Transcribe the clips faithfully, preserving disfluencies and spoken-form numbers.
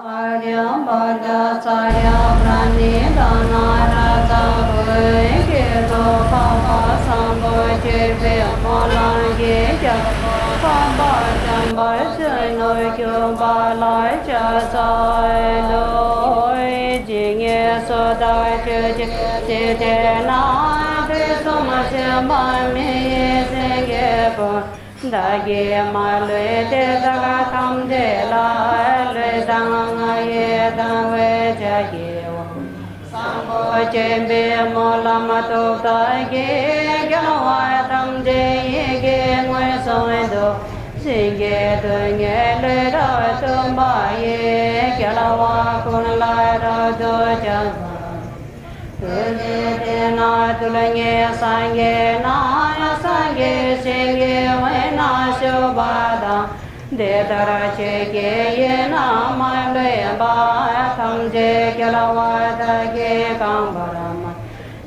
ཨཱརྱ་པ་ཏ་ཙཱརྱ་པྲ་ཎི་ཏཱ་ན་ར་ཙ་གུ་ཧེ་ཏོ་ཕ་བ་སམ་བྷོ་ཅེ་བེ་མོ་ལང་གེ་ཀྱ་ཕ་བ་ཙམ་པ་ཅི་ནོ་ཀྱོ་བ་ལ་ཅ་ས་ལོ་ཧེ་ཇི་ངེ་སོ་ད་ཅོ་ཅེ་ཅི་ཏེ་ན་ཏེ་སོ་མ་ཤེ་མ་མི་ཡེ་སེང་གེ་པོ། བདག་གིས་མ་ལུས་དེ་དག་ཐམས་ཅད་ལ། ལུས་དང་ངག་ཡིད་དང་བས་ཕྱག་བགྱིའོ། བཟང་པོ་སྦྱིན་པའི་སྨོན་ལམ་སྟོབས་དག་གིས། རྒྱལ་བ་ཐམས་ཅད་ཡིད་ཀྱིས་མངོན་སུམ་དུ། བྱིན་གྱིས་རྡུལ་སྙེད་ལུས་རབ་བཏུམས་པ་ཡིས། རྒྱལ་བ་ཀུན་ལ་རབ་ཏུ་བྱུང་བ། དེ་ནས་དེ་ན་རྡུལ་སྙེད་སངས་རྒྱས་རྣམས། སངས་རྒྱས་ཞིང་གི་དབུས་ན་བཞུགས་པ་དང་། དེ་ལྟར་ཆོས་ཀྱི་དབྱིངས་རྣམས་ལུས་པ་ཐམས་ཅད། རྒྱལ་བ་དག་གིས་གང་བར་མོས།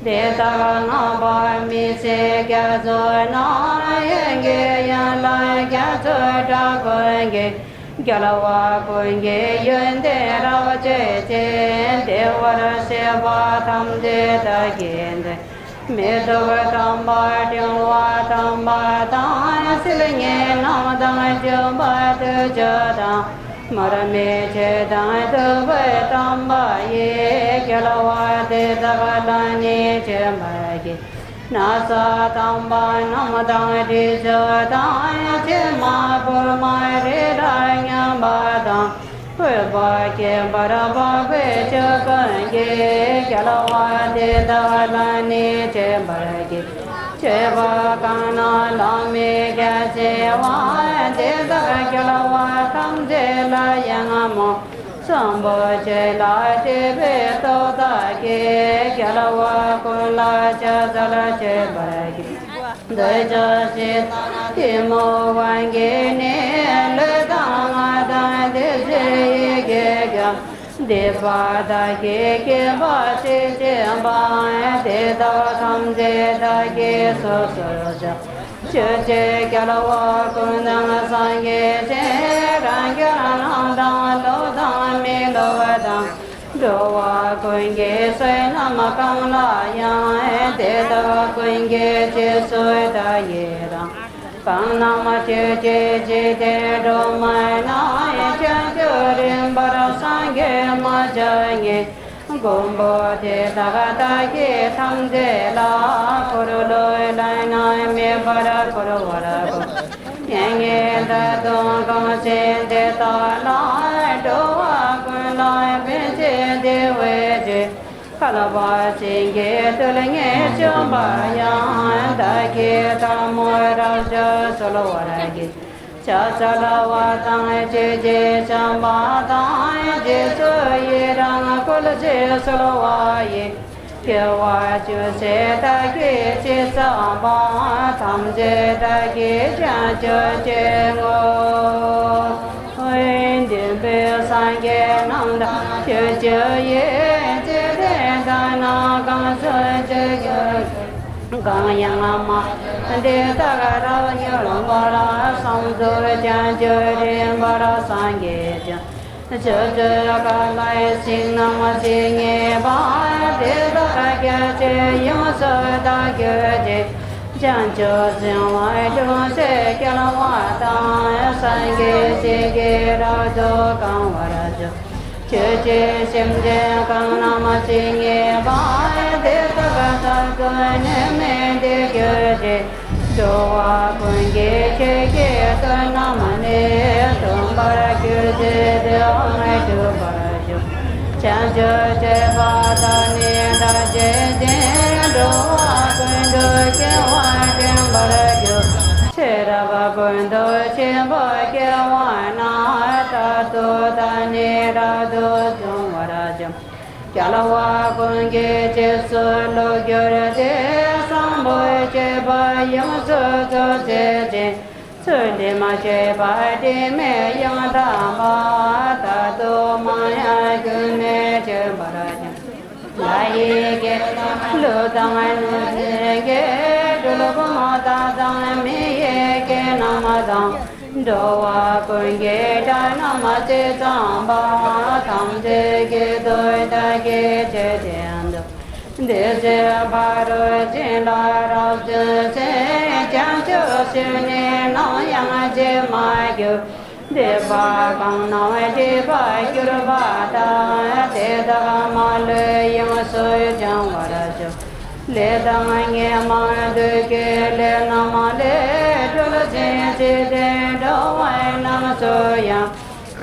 དེ་དག་བསྔགས་པ་མི་ཟད་རྒྱ་མཚོ་རྣམས། དབྱིངས་ཀྱི་ཡན་ལག་རྒྱ་མཚོའི་སྒྲ་ཀུན་གྱིས། རྒྱལ་བ་ཀུན་གྱི་ཡོན་ཏན་རབ་བརྗོད་ཅིང་། བདེ་བར་གཤེགས་པ་ཐམས་ཅད་བདག་གིས་བསྟོད། མི་སྡུག་དམ་པ་ཕྲེང་བ་དམ་པ་དང་། སིལ་སྙན་རྣམས་དང་བྱུག་པ་དུར་ཁྲོད་དང་། མར་མེ་མཆོད་དང་བདུག་སྤོས་དམ་པ་ཡིས། རྒྱལ་བ་དེ་དག་ལ་ནི་མཆོད་པར་བགྱི། ན་བཟའ་དམ་པ་རྣམས་དང་དྲི་མཆོག་དང་། ཕྱེ་མ་ཕུར་མ་རི་རབ་མྱོས་པ་དང་། ཨུཏྤལ་ཁྱད་པར་འཕགས་པའི་མཆོག་ཀུན་གྱིས། རྒྱལ་བ་དེ་དག་ལ་ནི་མཆོད་པར་བགྱི། མཆོད་པ་གང་རྣམས་བླ་མེད་རྒྱ་ཆེ་བ། དེ་དག་རྒྱལ་བ་ཐམས་ཅད་ལ་ཡང་སྨོད། བཟང་པོ་སྤྱོད་ལ་བརྟེན་པའི་སྟོབས་དག་གིས། རྒྱལ་བ་ཀུན་ལ་ཕྱག་འཚལ་མཆོད་པར་བགྱི། འདོད་ཆགས་ཞེ་སྡང་གཏི་མུག་དབང་གིས་ནི། ལུས་དང་ངག་དང་དེ་བཞིན་ཡིད་ཀྱིས་ཀྱང་། སྡིག་པ་དག་གིས་བསྐྱེད་པ་ཇི་བཞིན་པ། དེ་དག་ཐམས་ཅད་བདག་གིས་སོ་སོར་བཤགས། ཆོས་རྗེ་རྒྱལ་བ་ཀུན་དང་སངས་རྒྱས་སྲས། རང་རྒྱལ་རྣམས་དང་སློབ་དང་མི་སློབ་དང་། འགྲོ་བ་ཀུན་གྱི་བསོད་ནམས་གང་ལ་ཡང་། དེ་དག་ཀུན་གྱི་རྗེས་སུ་བདག་ཡི་རང་། གང་རྣམས་ཆོས་ཀྱི་འཇིག་རྟེན་སྒྲོན་མེ་ན། བྱང་ཆུབ་རིམ་པར་སངས་རྒྱས་མ་ཆགས་ཉིད། མགོན་པོ་དེ་དག་བདག་གིས་ཐམས་ཅད་ལ། འཁོར་ལོའི་ལས་རྣམས་མེད་པར་བསྐོར་བར་བསྐུལ། མྱ་ངན་འདའ་སྟོན་གང་བཞེད་དེ་དག་ལ། འགྲོ་བ་ཀུན་ལ་ཕན་ཕྱིར་བདེ་བའི་ཕྱིར། བསྐལ་པ་སེང་གེའི་རྡུལ་སྙེད་བྱོན་པ་ཡང་། བདག་གིས་ཐལ་མོ་རབ་བརྐྱང་གསོལ་བར་བགྱི། ཕྱག་འཚལ་བ་དང་ཆོས་ཀྱི་བྱམས་པ་དང་། རྗེས་སུ་ཡི་རང་བསྐུལ་ཞིང་གསོལ་བ་ཡི། དགེ་བ་ཅུང་ཟད་བདག་གིས་ཅི་བསགས་པ། ཐམས་ཅད་བདག་གིས་བྱང་ཆུབ་ཀྱི་ངོ་བོ། བདེན་པའི་སངས་རྒྱས་རྣམས་དང་ཆོས་ཀྱི་དབྱིངས། འཇིག་རྟེན་དག་ན་གང་བྱོན་ཅི་འགྱུར་ཀྱང་། གང་ཡང་མ་ཐོབ་དེ་དག་རབ་མྱུར་བར། བསམ་རྫོགས་བྱང་ཆུབ་རིམ་པར་སངས་རྒྱས་ཀྱང་། ཕྱོགས་བཅུའི་ཀ་ལའི་ཞིང་རྣམས་ཇི་སྙེད་པ། དེ་དག་རྒྱ་ཆེའི་དབྱིངས་སུ་བདག་གྱུར་ཅིང་། བྱང་ཆུབ་སེམས་དཔའི་ལྷུང་བཟེད་སྐྱེལ་བ་དང་། སངས་རྒྱས་ཞིང་གི་རབ་ཏུ་གང་བར་འགྱུར། ཆོས་ཀྱི་སེམས་ཅན་གང་རྣམས་ཇི་སྙེད་པ། དེ་དག་བདག་ཏུ་ནི་མི་འདོད་གྱུར་ཅིག། འགྲོ་བ་ཀུན་གྱི་ཆོས་ཀྱི་དོན་རྣམས་ནི། སྟོན་པར་གྱུར་ཅིག། དེ་འོ་ངས་སྒྲུབ་པར་ཞུ། བྱང་ཆུབ་སྤྱོད་པ་དག་ནི་བདག་བྱེད་ཅིང་། འགྲོ་བ་ཀུན་ཏུ་སྐྱེ་བ་དྲན་པར་ཞུ། ཚེ་རབས་ཀུན་ཏུ་ཆོས་པོ་སྐྱེ་བ་ན། རྟག་ཏུ་བདག་ནི་རབ་ཏུ་བྱུང་བར་ཞུ། རྒྱལ་བ་ཀུན་གྱི་རྗེས་སུ་བློ་གྱུར་ཏེ། བཟང་པོ་སྤྱོད་པ་ཡོངས་སུ་རྫོགས་བྱེད་ཅིང་། ཚུལ་འདི་མ་བྱས་པ་དྲི་མེད་ཡང་དག་པ། རྟག་ཏུ་མ་ཡང་རྒྱུན་མེད་སྤྱོད་པར་བྱ། ལྷ་ཡི་སྐད་དང་ཀླུ་དང་གནོད་སྦྱིན་སྐད། གྲུལ་བུམ་དག་དང་མི་ཡི་སྐད་རྣམས་དང་། འགྲོ་བ་ཀུན་གྱི་སྒྲ་རྣམས་ཇི་ཙམ་པ། ཐམས་ཅད་སྐད་དུ་བདག་གིས་ཆོས་བསྟན་ཏོ། དེ་ཚེ་ཕ་རོལ་ཕྱིན་ལ་རབ་བརྩོན་ཅིང་། བྱང་ཆུབ་སེམས་ནི་ནམ་ཡང་ཇི་མ་གྱུར། སྡིག་པ་གང་རྣམས་སྒྲིབ་པར་གྱུར་པ་དག། དེ་དག་མ་ལུས་ཡོངས་སུ་བྱང་བར་ཤོག། ལས་དང་ངན་སྨྲ་བདུད་ཀྱི་ལས་རྣམས་ལས། གྲོལ་ཞིང་ཚེ་འདིར་འགྲོ་བ་རྣམས་སུ་ཡང་།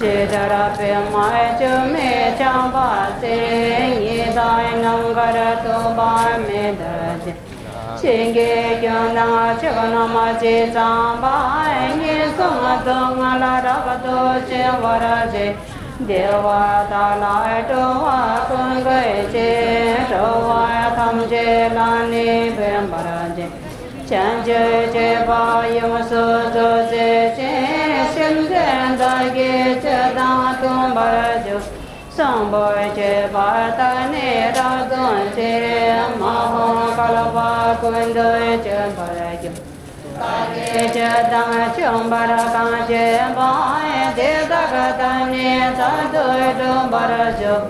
ཇི་ལྟར་པདྨར་བྱོན་མི་འཆམ་པ་སྲིད། ཉི་ཟླ་རྣམ་དཀར་སྟོང་པ་མི་འདའ་ཞིང་། བྱིན་གྱིས་སྐྱོང་དང་ཕྱུགས་རྣམས་ཇི་ཙམ་པ། ངན་སོང་སྡུག་བསྔལ་རབ་ཏུ་ཞི་བར་བྱེད། བདེ་བ་དག་ལ་སྤྲོ་བ་ཀུན་བསྐྱེད་ཅིང་། འགྲོ་བ་ཐམས་ཅད་ལ་ནི་ཕན་པར་བྱེད། བྱང་ཆུབ་སྤྱོད་པ་ཡོངས་སུ་རྫོགས་བྱེད་ཅིང་། སེམས་ཅན་དག་གི་སྤྱོད་དང་མཐུན་པར་འཇུག། བཟང་པོ་སྤྱོད་པ་དག་ནི་རབ་སྡོམ་ཅིང་། མ་འོངས་བསྐལ་པ་ཀུན་ཏུ་སྤྱོད་པར་འཇུག། བདག་གིས་ཆོས་དང་མཆོད་པར་གང་བྱེད་པ། དེ་དག་དག་ནི་རྟག་ཏུ་སྒྲུབ་པར་ཤོག།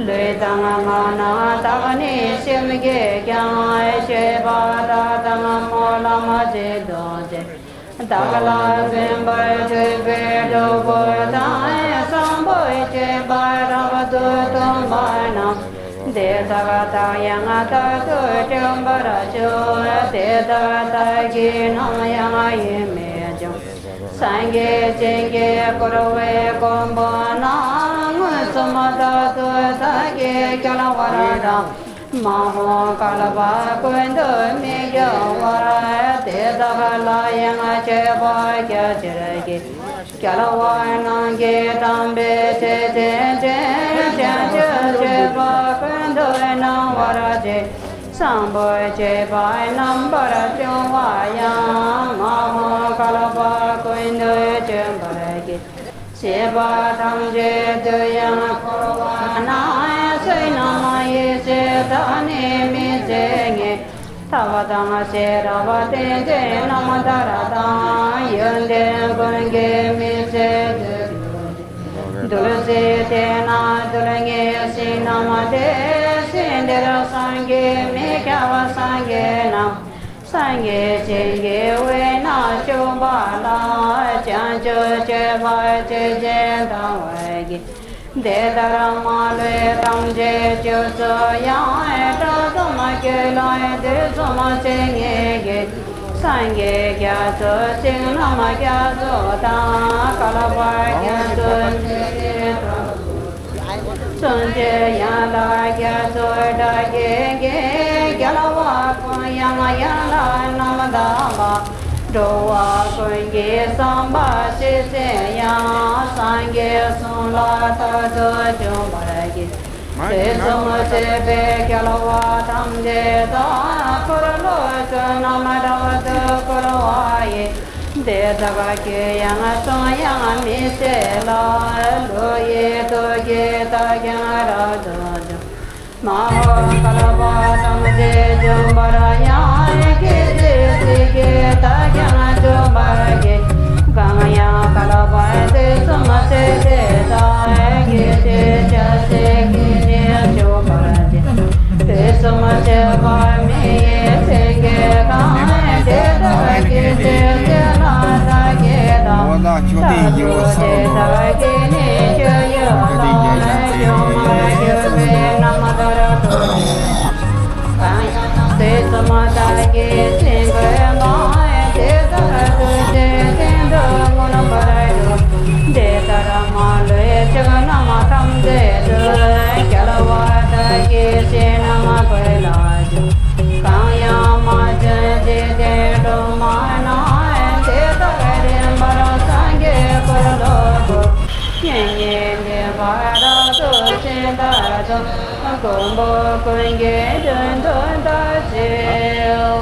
ལུས་དང་ངག་རྣམས་དག་ནི་སེམས་ཀྱིས་ཀྱང་། སྤྱོད་པ་དག་དང་སྨོན་ལམ་ཇི་ལྟར་བྱེད། བདག་ལ་ཕན་པར་འདོད་པའི་སྒྲུབ་པ་དང་། བཟང་པོ་སྤྱོད་པ་རབ་ཏུ་བསྟན་པ་རྣམས། དེ་དག་དག་ཡང་རྟག་ཏུ་སྒྲུབ་པར་ཤོག། དེ་དག་བདག་གིས་ནམ་ཡང་ཡིད་མི་བཅོམ། སངས་རྒྱས་བྱིན་གྱིས་བསྐོར་བའི་གོ་འཕང་རྣམས། མངོན་སུམ་རྟག་ཏུ་བདག་གིས་རྒྱལ་བ་དང་། མ་འོངས་བསྐལ་པ་ཀུན་ཏུ་མི་སྐྱོ་བར། དེ་དག་ལ་ཡང་མཆོད་པ་རྒྱ་ཆེར་བགྱི། རྒྱལ་བ་རྣམས་ཀྱི་དམ་པའི་ཆོས་བསྟན་ཅིང་། བྱང་ཆུབ་སྤྱོད་པ་ཀུན་ཏུ་སྣང་བར་བྱེད། བཟང་པོ་སྤྱོད་པ་རྣམ་པར་སྤྱོད་པ་ཡང་། མ་འོངས་བསྐལ་པ་ཀུན་ཏུ་སྤྱོད་པར་བགྱི། བྱིས་པ་ཐམས་ཅད་དུ་ཡང་འཁོར་བ་ན། བསོད་ནམས་ཡེ་ཤེས་དག་ནི་མི་ཚེ་ངེས། ཐབས་དང་ཤེས་རབ་ཏིང་འཛིན་རྣམ་ཐར་དང་། ཡོན་ཏན་ཀུན་གྱིས་མི་ཚེ་སྡུད། གདུལ་བྱའི་དོན་ན་གདུལ་བྱའི་ཞིང་རྣམས་ཏེ། ཞིང་དེར་སངས་རྒྱས་མི་ཁྱབ་སངས་རྒྱས་རྣམས། སངས་རྒྱས་བྱིན་གྱིས་འོད་རྣམས་ཕྱུག་པ་ལ། བྱང་ཆུབ་སྤྱོད་པ་ཇི་བཞིན་དང་བར་བགྱི། དེ་ལྟར་མ་ལུས་ཐམས་ཅད་བཅུ་སུ་ཡང་། གྲངས་ཙམ་ཁྱོན་ལ་དུས་གསུམ་ཇི་སྙེད་ཀྱི། སངས་རྒྱས་རྒྱ་མཚོ་ཞིང་རྣམས་རྒྱ་མཚོ་དང་། བསྐལ་པ་རྒྱ་མཚོའི་འཇིག་རྟེན་དུ། གསུང་ཆོས་ཡན་ལག་རྒྱ་མཚོའི་སྒྲ་སྐད་ཀྱིས། རྒྱལ་བ་ཀུན་དབྱངས་ཡན་ལག་རྣམ་དག་པ། འགྲོ་བ་ཀུན་གྱི་བསམ་པ་ཇི་བཞིན་དབྱངས། སངས་རྒྱས་གསུང་ལ་རྟག་ཏུ་འཇུག་པར་བགྱི། དུས་གསུམ་གཤེགས་པའི་རྒྱལ་བ་ཐམས་ཅད་དང་། འཁོར་ལོ་བཅུ་རྣམས་རབ་ཏུ་བསྐོར་བ་ཡི། དེ་དག་གི་ཡང་གསུང་དབྱངས་མི་ཟད་ལ། ཀླུ་ཡི་ཐུགས་ཀྱི་རྟགས་ཀྱང་རབ་ཏུ་འཇུག། མ་འོངས་བསྐལ་པ་ཐམས་ཅད་འཇོམས་པར་ཡང་། སྐད་ཅིག་གཅིག་གིས་བདག་ཀྱང་འཇོམས་པར་བགྱི། གང་ཡང་བསྐལ་པ་དུས་གསུམ་ཚེ་འདས་དག། སྐད་ཅིག་ཆ་ཤས་ཀྱིས་ནི་འཇོམས་པར་བགྱི། དུས་གསུམ་གཤེགས་པ་མི་ཡི་སེང་གེ་གང་། དེ་དག་གི་སྤྱོད་ཚུལ་ལ་བདག་གིས་དང་། རྟག་ཏུ་དེ་དག་གི་ནི་སྤྱོད་ཡུལ་ལ། འཇོམས་པར་འགྱུར་བའི་རྣམ་ཐར་ཐོབ། གང་ཡང་དུས་གསུམ་བདག་གིས་བྱིན་གྱིས་བརླབས། དེ་དག་ཐུགས་རྗེའི་སྤྲིན་དུ་མངོན་པར་གྱུར། དེ་ལྟར་མ་ལུས་ཕྱོགས་རྣམས་ཐམས་ཅད་དུ། རྒྱལ་བ་དག་གི་ཞིང་རྣམས་ཀུན་ལ་ཕྱུག། གང་ཡང་མ་བྱོན་འཇིག་རྟེན་གྲོང་ཁྱེར་ན། དེ་དག་རིམ་པར་སངས་རྒྱས་འཁོར་ལོ་བསྐོར། བསྙེན་བཀུར་ལྡན་པ་རབ་ཏུ་ཕྱིན་བདག་སོགས། མགོན་པོ་ཀུན་གྱི་དྲུང་དུ་བདག་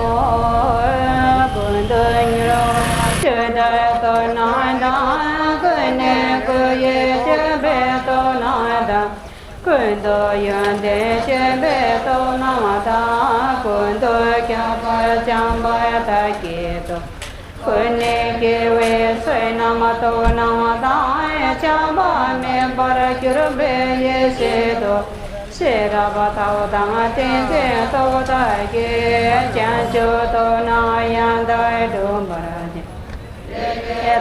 བཞུགས། ཀུན་ཏུ་མྱུར་བར་ཆོས་བདག་སྟོབས་རྣམས་དང་། ཀུན་ནས་སྐུ་ཡི་སྤྱོད་པའི་སྟོབས་རྣམས་དང་། ཀུན་ཏུ་ཡོན་ཏན་སྤྱོད་པའི་སྟོབས་རྣམས་དང་། ཀུན་ཏུ་ཁྱབ་པར་བྱམས་པ་དག་གི་སྟོབས། ཀུན་ནས་སྐྱེ་བའི་བསོད་ནམས་སྟོབས་རྣམས་དང་། བྱམས་པ་སྨིན་པར་གྱུར་པའི་ཡེ་ཤེས་སྟོབས། ཤེས་རབ་སྟོབས་དང་ཏིང་འཛིན་སྟོབས་དག་གིས། བྱང་ཆུབ་སྟོབས་རྣམས་ཡང་དག་སྒྲུབ་པར་བྱེད།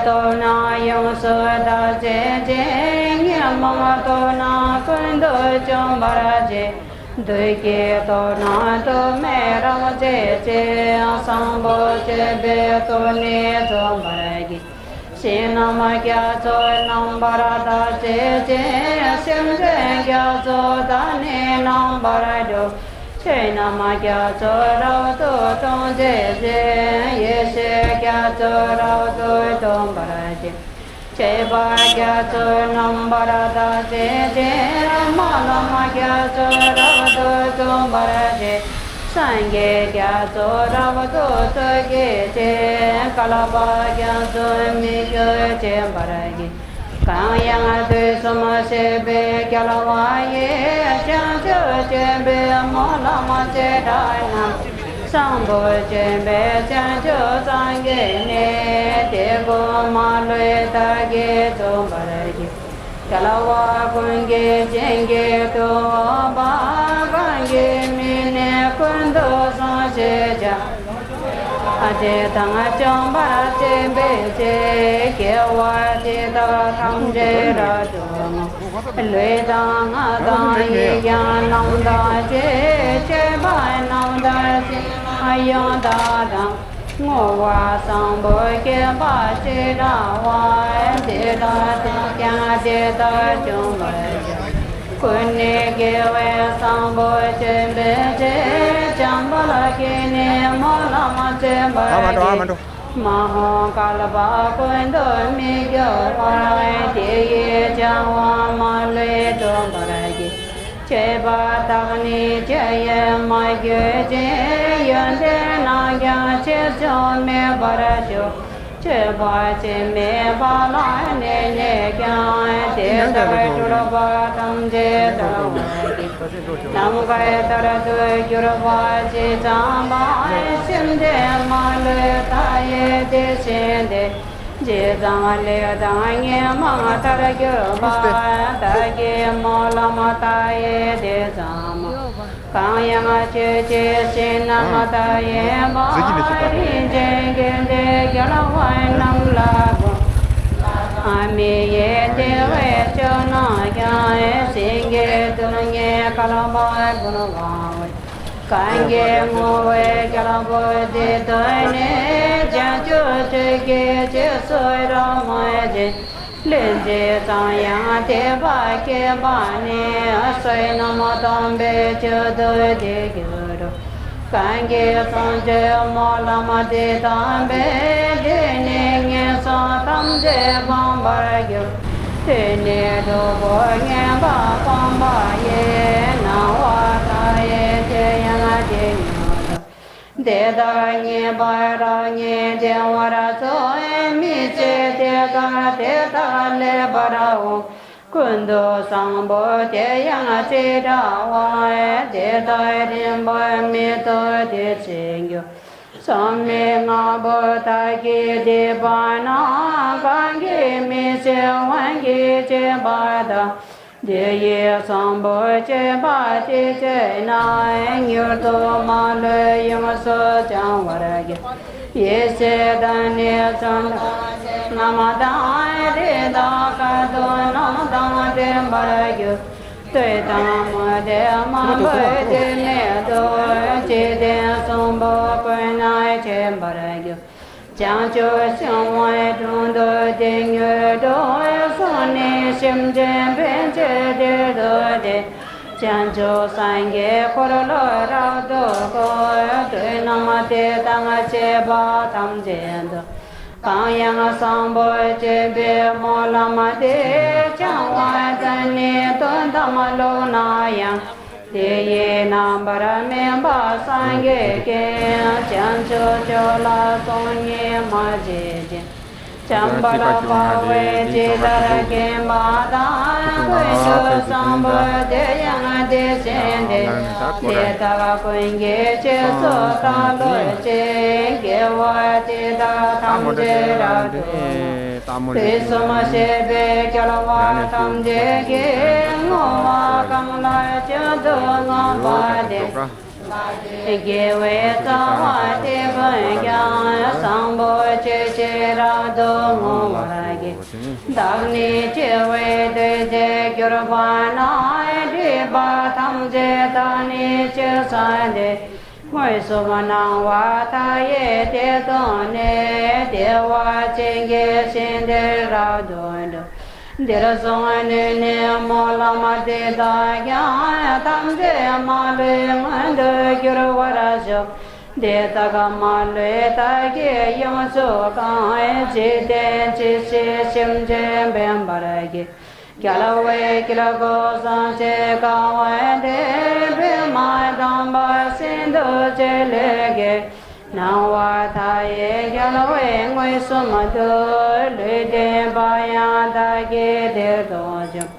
སྟོབས་རྣམས་ཡོངས་སུ་དག་བྱེད་ཅིང་། ཉོན་མོངས་སྟོབས་རྣམས་ཀུན་ཏུ་འཇོམས་པར་བྱེད། བདུད་ཀྱི་སྟོབས་རྣམས་དུ་མས་རབ་བྱེད་ཅིང་། བཟང་པོ་སྤྱོད་པའི་སྟོབས་ནི་འཇོམས་པར་བྱེད། ཞིང་རྣམས་རྒྱ་མཚོ་རྣམ་པར་དག་བྱེད་ཅིང་། སེམས་ཅན་རྒྱ་མཚོ་དག་ནི་རྣམ་པར་སྒྲོལ། ཆོས་རྣམས་རྒྱ་མཚོ་རབ་ཏུ་མཐོང་བྱེད་ཅིང་། ཡེ་ཤེས་རྒྱ་མཚོ་རབ་ཏུ་འཇོམས་པར་བྱེད། ཆོས་པ་རྒྱ་མཚོ་རྣམ་པར་དག་བྱེད་ཅིང་། སྨོན་ལམ་རྒྱ་མཚོ་རབ་ཏུ་འཇོམས་པར་བྱེད། སངས་རྒྱས་རྒྱ་མཚོ་རབ་ཏུ་སྩོལ་བྱེད་ཅིང་། བསྐལ་པ་རྒྱ་མཚོའི་མི་བསྐྱོད་བྱེད་པར་བགྱི། གང་ཡང་དུས་གསུམ་གཤེགས་པའི་རྒྱལ་བ་ཡི། བྱང་ཆུབ་སྤྱོད་པའི་སྨོན་ལམ་བྱེ་བྲག་རྣམས། བཟང་པོ་སྤྱོད་པའི་བྱང་ཆུབ་སངས་རྒྱས་ནི། དེ་ཀུན་མ་ལུས་དག་གིས་འཇོམས་པར་བགྱི། རྒྱལ་བ་ཀུན་གྱི་སྤྱན་གྱི་ཐུབ་པ། གང་གིས་མི་ནུས་ཀུན་ཏུ་བཟང་སྤྱོད་བྱ། དེ་དག་འཇོམས་པར་བྱེད་པའི་ཕྱིར། དགེ་བ་འདི་དག་ཐམས་ཅད་རབ་ཏུ་བསྔོ། ལུས་དང་ངག་དང་ཡིད་ཀྱང་རྣམ་དག་བྱེད། སྤྱོད་པ་རྣམ་དག་བྱེད་ན་ཡང་དག་དང་། བསྔོ་བ་བཟང་པོ་བསྐྱེད་པ་ཅི་འདྲ་བ། དེ་དག་ཐོས་ཀྱང་དེ་དག་འཇོམས་པར་བྱ། ཀུན་ནས་དགེ་བའི་བཟང་པོ་སྤྱོད་པའི་ཕྱིར། འཇམ་དཔལ་གྱིས་ནི་སྨོན་ལམ་བྱེད་པར་བགྱི། མ་འོངས་བསྐལ་པ་ཀུན་ཏུ་མི་སྐྱོ་བར། དེ་ཡི་བྱ་བ་མ་ལུས་འགྲུབ་པར་བགྱི། སྤྱོད་པ་དག་ནི་ཇི་ཡིན་མ་བསྐྱོད་ཅིང་། ཡོན་ཏན་རྣམས་ཀྱང་ཆེ་ཆུང་མེད་པར་ཤོག། སྤྱོད་པ་ཇི་སྨྲས་པ་ལ་གནས་ནས་ཀྱང་། དེ་ལྟར་གྱུར་པ་ཐམས་ཅད་བལྟ་བར་བགྱི། ནམ་མཁའི་མཐར་ཐུག་གྱུར་པ་ཇི་ཙམ་པ། སེམས་ཅན་མ་ལུས་མཐའ་ཡས་དེ་བཞིན་ཏེ། ཇི་ཙམ་ལས་དང་ཉོན་མོངས་མཐར་གྱུར་པ། བདག་གི་སྨོན་ལམ་མཐའ་ཡས་དེ་ཙམ་མ། གང་ཡང་ཆོས་ཀྱི་ཞིང་རྣམས་མཐའ་ཡས་པ། རིན་ཆེན་དགེ་འདུན་རྒྱལ་བ་རྣམས་ལ་མགོན། མི་ཡི་བདེ་བའི་མཆོག་རྣམས་ཀྱང་། སེང་གེ་དོན་གཉེར་བསྐལ་པ་འཁོར་བའི། གང་གིས་བསྔོ་བའི་རྒྱལ་པོ་འདི་ཐོས་ནས། བྱང་ཆུབ་ཆོས་ཀྱི་རྗེས་སུ་རབ་མོས་ཤིང་། ལན་ཅི་ཙམ་ཡང་དད་པ་བསྐྱེད་པ་ནི། བསོད་ནམས་དམ་པའི་མཆོག་ཏུ་དེ་འགྱུར་རོ། གང་གིས་བྱང་ཆུབ་སྨོན་ལམ་འདི་དམ་པའི། དེ་ནི་ངན་སོང་ཐམས་ཅད་སྤང་བར་འགྱུར། དེ་ནི་སྟུག་པོ་ངན་པ་སྤངས་པ་ཡི། སྣང་བ་མཐའ་ཡས་དེ་ཡང་དེ་ཉིད་དོ། དེ་དག་ཉེས་པ་རབ་རྙེད་བདེ་བར་གསོ། མི་ཚེ་དེ་དག་དེ་དག་ལེགས་པར་འོང་། ཀུན་ཏུ་བཟང་པོ་དེ་ཡང་ཅི་འདྲ་བ། དེ་དག་རིམ་པར་མི་ཐོབ་དེ་ཅི་འགྱུར། བསམ་མེད་ལྔ་པོ་དག་གིས་བསྡུས་པ་ན། གང་གིས་མི་ཚེ་དབང་གིས་བྱས་པ་དག། དེ་ཡི་བཟང་པོ་སྤྱོད་པ་དེ་བྱས་ན། མྱུར་དུ་མ་ལུས་ཡོངས་སུ་བྱང་བར་འགྱུར། ཡེ་ཤེས་དང་ནི་བྱམས་དང་ཤེས་རྣམས་དང་། རིགས་དང་ཁ་དོག་རྣམས་དང་ལྡན་པར་འགྱུར། བསྟོད་དང་མོས་ཏེ་མང་པོས་དེ་སྨད་དུ། འཇིག་རྟེན་གསུམ་པོ་ཀུན་ནས་མཆོད་པར་འགྱུར། བྱང་ཆུབ་ཤིང་དབང་དྲུང་དུ་དེ་མྱུར་འགྲོ། གསུང་ནི་སེམས་ཅན་ཕན་ཕྱིར་བདེ་དོར་ཏེ། བྱང་ཆུབ་སངས་རྒྱས་འཁོར་ལོ་རབ་ཏུ་བསྐོར། བསོད་ནམས་དེ་དག་བྱས་པ་ཐམས་ཅད་དུ། གང་ཡང་བཟང་པོ་སྤྱོད་པའི་སྨོན་ལམ་དེ། བྱང་བ་དང་ནི་དོན་དམ་བསླུ་ན་ཡང་། དེ་ཡི་རྣམ་པར་སྨིན་པ་སངས་རྒྱས་ཀྱིས། བྱང་ཆུབ་མཆོག་ལ་གསུང་ཉིད་མ་བྱས་ཀྱང་། འཇམ་དཔལ་དཔའ་བོས་ཇི་ལྟར་མཁྱེན་པ་དང་། ཀུན་ཏུ་བཟང་པོ་དེ་ཡང་དེ་བཞིན་ཏེ། དེ་དག་ཀུན་གྱི་རྗེས་སུ་བདག་སློབ་ཅིང་། དགེ་བ་འདི་དག་ཐམས་ཅད་རབ་ཏུ་དུས་གསུམ་གཤེགས་པའི་རྒྱལ་བ་ཐམས་ཅད་ཀྱིས་བསྔོ་བ་གང་ལ་ཅི་བསྔོ་བ་དེ། དགེ་བའི་རྩ་བ་དེ་ཀུན་ཀྱང་། བཟང་པོ་སྤྱོད་ཕྱིར་རབ་ཏུ་བསྔོ་བར་བགྱི། བདག་ནི་འཆི་བའི་དུས་དེར་གྱུར་པ་ན། སྒྲིབ་པ་ཐམས་ཅད་དག་ནི་ཕྱིར་བསལ་ཏེ། མངོན་སུམ་སྣང་བ་མཐའ་ཡས་དེ་མཐོང་ནས། བདེ་བ་ཅན་གྱི་ཞིང་དེར་རབ་ཏུ་འགྲོ། འདིར་སོང་ནས་ནི་སྨོན་ལམ་འདི་དག་ཀྱང་། ཐམས་ཅད་མ་ལུས་མངོན་དུ་འགྱུར་བར་ཤོག། དེ་དག་མ་ལུས་བདག་གིས་ཡོངས་སུ་གང་། འཇིག་རྟེན་ཇི་སྲིད་སེམས་ཅན་ཕན་པར་བགྱི། རྒྱལ་བའི་དཀྱིལ་འཁོར་ཟངས་ཀྱིས་བཀང་བ་དེར། པདྨ་དམ་པ་ཤིན་ཏུ་ཆེ་ལེགས་བརྒྱན། སྣང་བ་མཐའ་ཡས་རྒྱལ་བས་མངོན་སུམ་དུ། ལུས་ལྡན་པ་ཡང་བདག་གིས་དེར་མཐོང་བྱུང་།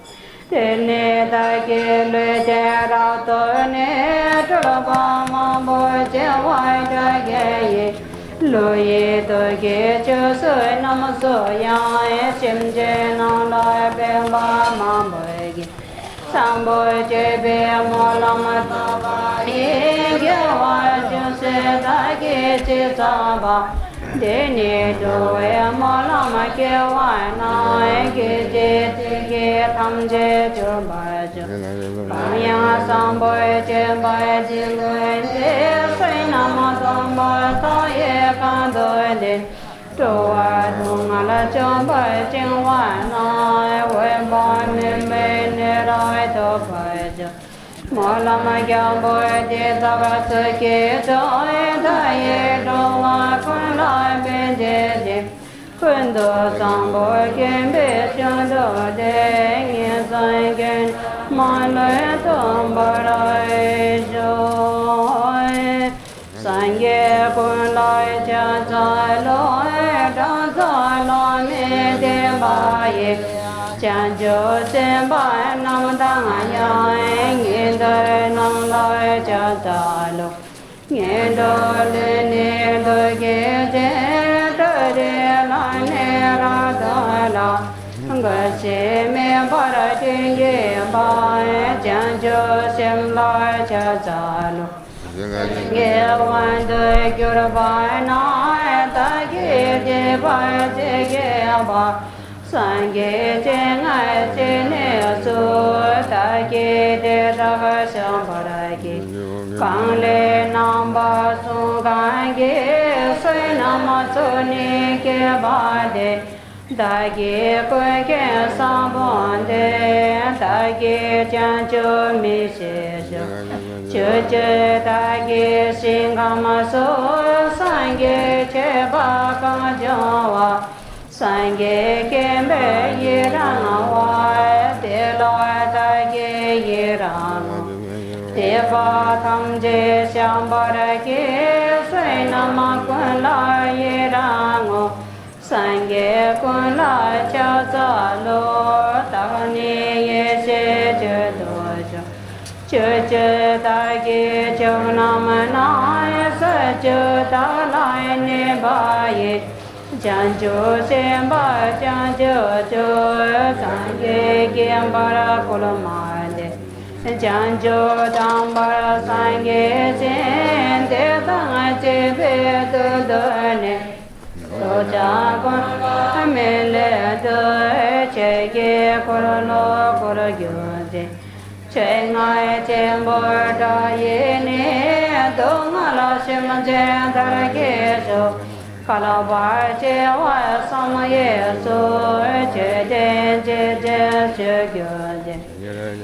དེར་ནི་བདག་གི་ལུས་རྟེན་རབ་ཐོབ་ནས། སྤྲུལ་པ་མང་པོ་བྱེ་བ་ཕྲག་བརྒྱ་ཡིས། ཀླུ་ཡི་དུག་གི་ཆུ་སོ་རྣམས་སུ་ཡང་། སེམས་ཅན་རྣམས་ལ་ཕན་པ་མང་པོ་བགྱི། བཟང་པོ་སྤྱོད་པའི་སྨོན་ལམ་བཏབ་པ་ཡིས། དགེ་བ་ཅུང་ཟད་བདག་གིས་ཅི་བསགས་པ། དེ་ནི་འགྲོ་བའི་སྨོན་ལམ་སྐྱེ་བ་ན། སྐད་ཅིག་གཅིག་གིས་ཐམས་ཅད་འཇོམས་པར་འགྱུར། གང་ཡང་བཟང་པོ་སྤྱོད་པ་ཅིག་བསྔོས་ཏེ། བསོད་ནམས་སྡོམ་པ་མཐའ་ཡས་གང་བསགས་ཏེ། འགྲོ་བ་སྡུག་བསྔལ་འཇོམས་པར་བྱིང་བ་ན། འོད་དཔག་མེད་མའི་གནས་རབ་ཐོབ་པར་འགྱུར། སྨོན་ལམ་རྒྱལ་པོ་འདི་དག་ཚོགས་ཀྱི་མཆོག། མཐའ་ཡས་འགྲོ་བ་ཀུན་ལ་ཕན་བདེ་སྟེ། ཀུན་ཏུ་བཟང་པོ་མཁྱེན་པའི་ཕྱོགས་མཐོ་སྟེ། ངན་སོང་ཀུན་མ་ལུས་སྟོངས་པར་ཤོག། སངས་རྒྱས་ཀུན་ལ་ཕྱག་འཚལ་ལོ། སྦྲང་རྩི་ལོ་མའི་ཐེག་པ་ཡི། བྱང་ཆུབ་སེམས་དཔའ་རྣམས་དང་ཡང་། ཉན་ཐོས་རྣམས་ལ་ཕྱག་འཚལ་ལོ། ངན་འགྲོ་ལས་ནི་འདུལ་བྱེད་ཅིང་། འཁྲུལ་རིགས་ལས་ནི་རབ་སྒྲོལ་ལ། འགའ་ཞིག་མིན་པར་ཐུགས་བསྐྱེད་པ། བྱང་ཆུབ་སེམས་ལ་ཕྱག་འཚལ་ལོ། སངས་རྒྱས་དབང་དུ་གྱུར་པ་ན། བདག་གིས་བསྐྱེད་པ་ཇི་སྐད་པ། སངས་རྒྱས་སྤྱན་སྔར་ཕྱིན་ནས་སུ། བདག་གིས་དེ་དག་བཤགས་པར་བགྱི། གང་ལས་རྣམ་པ་གསུམ་གང་གིས། བསོད་ནམས་ཚོགས་ནི་བསྐྱེད་པ་དེ། བདག་གིས་ཀུན་མཁྱེན་ས་བོན་ཏེ། བདག་གིས་བྱང་ཆུབ་མི་ཤེས་ཤོག། ཆོས་སྤྱོད་བདག་གི་ཞིང་ཁམས་སུ། སངས་རྒྱས་ཆོས་པ་གང་བྱུང་བ། སངས་རྒྱས་མཁྱེན་པས་ཡི་རང་བ། དེ་ལ་བདག་གིས་ཡི་རང་ངོ་། སྡིག་པ་ཐམས་ཅད་བཤགས་པར་བགྱི། བསོད་ནམས་ཀུན་ལ་ཡི་རང་ངོ་། སངས་རྒྱས་ཀུན་ལ་ཕྱག་འཚལ་ལོ། བདག་ནི་ཡེ་ཤེས་སྤྱོད་དུ་གྱུར། ཕྱོགས་བཅུ་དག་གི་ཕྱོགས་རྣམས་ན། ས་བཅུ་དག་ལ་གནས་པ་ཡི། བྱང་ཆུབ་སེམས་དཔའ་བྱང་ཆུབ་ཏུ། སངས་རྒྱས་མཁྱེན་པར་གོལ་མ་བཏབ། བྱང་ཆུབ་དམ་པར་སངས་རྒྱས་ཞིང་། དེ་དང་བཅས་པས་ཐུགས་འདུད་ནས། རྡོ་རྗེ་ཀུན་ལ་མཎྜལ་དུ། ཆོས་ཀྱི་འཁོར་ལོ་བསྐོར་གྱུར་ཅིག། ཆོས་རྔ་ཆེན་པོའི་སྒྲ་ཡིས་ནི། སྡུག་བསྔལ་སེམས་ཅན་མཐར་སྐྱེལ་ཤོག། བསྐལ་པ་བྱེ་བ་བསམ་ཡས་སུ། ཆོས་ཐམས་ཅད་ཅི་མཛད་བྱོས་གྱུར་ཅིག།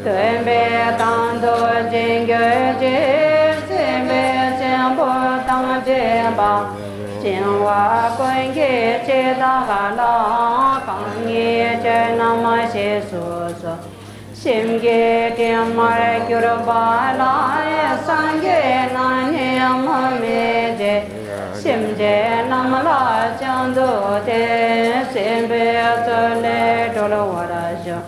སྟོན་པའི་དང་དུ་བྱོན་གྱུར་ཅིག། སྲིད་པའི་ཆེན་པོ་དང་བཅས་པ། བྱིང་བ་ཀུན་གྱི་ཕྱི་དག་ལ། གང་ཉིད་ཆོས་རྣམས་ཤེས་སུ་གསོལ། སེམས་ཀྱི་དྲི་མར་གྱུར་པ་ལ། སངས་རྒྱས་རྣམས་ནི་མུ་མེད་ཅིང་། སེམས་ཅན་རྣམས་ལ་ཕྱག་འཚལ་ཏེ། སྲིད་པའི་མཚོ་ལས་སྒྲོལ་བར་ཤོག།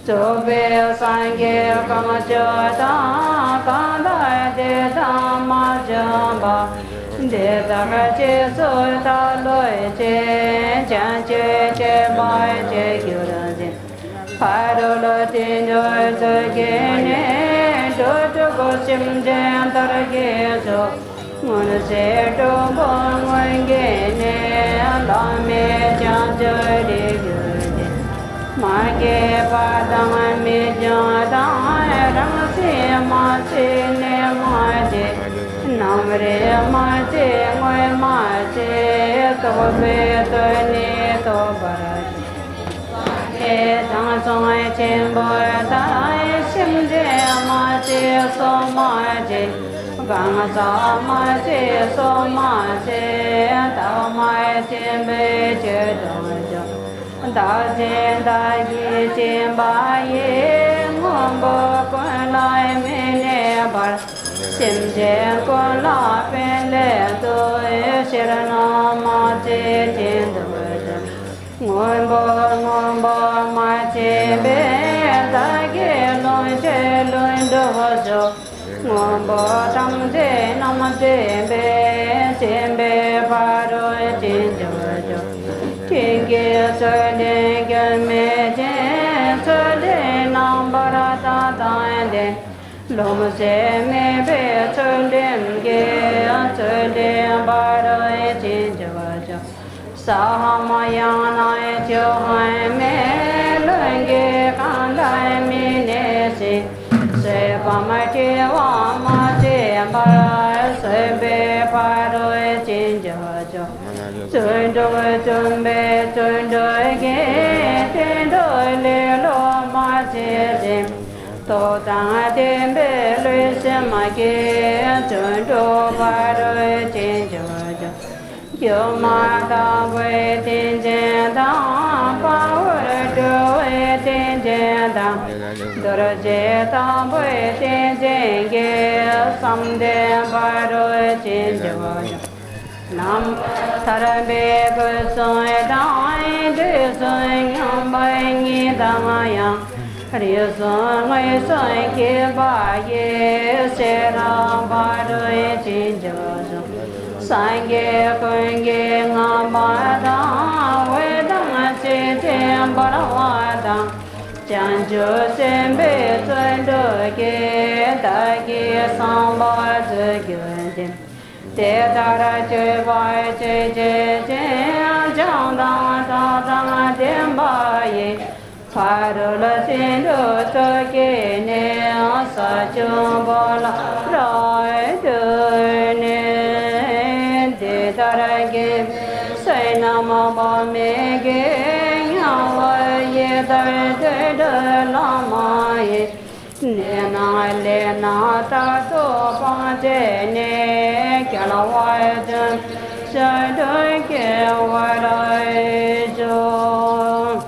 རྫོགས་པའི་སངས་རྒྱས་དཀོན་མཆོག་དང་། གང་དག་དེ་དག་མ་བྱོན་པ། དེ་དག་རྗེས་སུ་བདག་སློབ་ཅིང་། བྱང་ཆུབ་སྤྱོད་པ་སྤྱད་གྱུར་ཅིག། ཕ་རོལ་ཏུ་སྤྱོད་པའི་ཚུལ་གྱིས་ནི། འགྲོ་དྲུག་སེམས་ཅན་དར་རྒྱས་སོགས། མངོན་ཤེས་སྒྲུབ་པ་མངོན་གྱུར་ནས། བླ་མེད་བྱང་ཆུབ་རིགས་རྒྱུད་དེ། མ་སྐྱེས་པ་དང་མི་འབྱུང་དང་། རང་བཞིན་མ་སྐྱེས་གནས་མ་སྐྱེས། རྣམ་རིག་མ་སྐྱེས་ངོ་མ་སྐྱེས། རྟོགས་པའི་དོན་ནི་རྟོགས་པར་བྱ། སངས་རྒྱས་དང་སྲུང་མ་ཆེན་པོ་དང་། སེམས་ཅན་མ་སྐྱེས་སོགས་མ་སྐྱེས། གང་ཟག་མ་སྐྱེས་སོགས་མ་སྐྱེས། ཐ་མལ་ཆེན་པོའི་ཆོས་སྟོང་ཕྱིར། བདག་གཞན་དག་གིས་བཅིངས་པ་ཡི། སྔོན་པོ་ཀུན་ལ་མི་གནས་པར། སེམས་ཅན་ཀུན་ལ་ཕན་སླད་དུ། ཕྱིར་སྣང་མ་སྐྱེས་ཅི་འདོད་ཀྱང་། སྔོན་པོ་སྔོན་པོ་མ་སྐྱེས་པས། བདག་གིས་ལོངས་སྤྱོད་ལྷུན་གྲུབ་ཤོག། སྔོན་པོ་ཐམས་ཅད་རྣམ་བསྒྲིབས་པས། སྦྱིན་པའི་ཕ་རོལ་ཕྱིན་བཅུ་སྦྱོར། དྲིན་གྱི་ཚུལ་ཁྲིམས་སྐྱོན་མེད་ཅིང་། ཚུལ་ཁྲིམས་རྣམ་པར་དག་དང་ལྡན། ལྷུང་བཟེད་མེད་པའི་ཚུལ་ཁྲིམས་ཀྱིས། ཚུལ་ཁྲིམས་ཕ་རོལ་ཕྱིན་བཅུ་སྦྱོར། ས་ལྷག་མ་ཡང་ན་ཆུ་ལྷག་མེད། ལྷུན་གྱིས་གང་དག་མི་གནས་ཤིང་། བཟོད་པའམ་བྲེལ་བ་མ་བྱས་པར། བཟོད་པའི་ཕ་རོལ་ཕྱིན་བཅུ་སྦྱོར། བརྩོན་འགྲུས་བརྩོན་པའི་བརྩོན་འགྲུས་ཀྱིས། བརྩོན་འགྲུས་ལེ་ལོ་མ་བྱས་ཤིང་། སྟོབས་དང་ལྡན་པའི་ལྷག་བསམ་གྱིས། བརྩོན་འགྲུས་ཕ་རོལ་ཕྱིན་བཅུ་སྦྱོར། སྒྱུ་མ་ལྟ་བུའི་ཏིང་འཛིན་དང་། དཔའ་བོར་སྤྲུལ་བའི་ཏིང་འཛིན་དང་། རྡོ་རྗེ་ལྟ་བུའི་ཏིང་འཛིན་གྱིས། བསམ་གཏན་ཕ་རོལ་ཕྱིན་བཅུ་སྦྱོར། རྣམ་པར་ཐར་པའི་སྐུ་གསུང་དང་། དུས་གསུམ་མཉམ་པ་ཉིད་དང་ཡང་། རིགས་གསུམ་མངོན་སུམ་གཤེགས་པ་ཡི། ཤེས་རབ་ཕ་རོལ་ཕྱིན་བཅུ་སྦྱོར། སངས་རྒྱས་ཀུན་གྱིས་བསྔགས་པ་དང་། འོད་དང་ཆོས་ཀྱི་འབར་བ་དང་། བྱང་ཆུབ་སེམས་དཔའི་བརྩོན་འགྲུས་ཀྱིས། བདག་གིས་བསམ་པ་སྩོལ་གྱུར་ཅིག། དེ་ལྟར་སྤྱོད་པ་སྤྱོད་བྱེད་ཅན། བྱམས་དང་སྟོབས་དང་ལྡན་པ་ཡིས། ཕ་རོལ་ཕྱིན་དྲུག་ཚུལ་བཞིན་ནི། ས་བཅུ་པོ་ལ་རབ་བཏུད་ནས། འདི་ལྟར་དགེ་བའི་བསོད་ནམས་དཔག་མེད་ཀྱིས། མྱང་བ་ཡི་དྭགས་དུད་འགྲོའི་ལམ་ཡིན། ནད་རྣམས་ལས་རྣམས་རྟག་ཏུ་སྤངས་བྱས་ནས། རྒྱལ་བ་ཐམས་ཅད་སྐྱོབ་པར་ཤོག།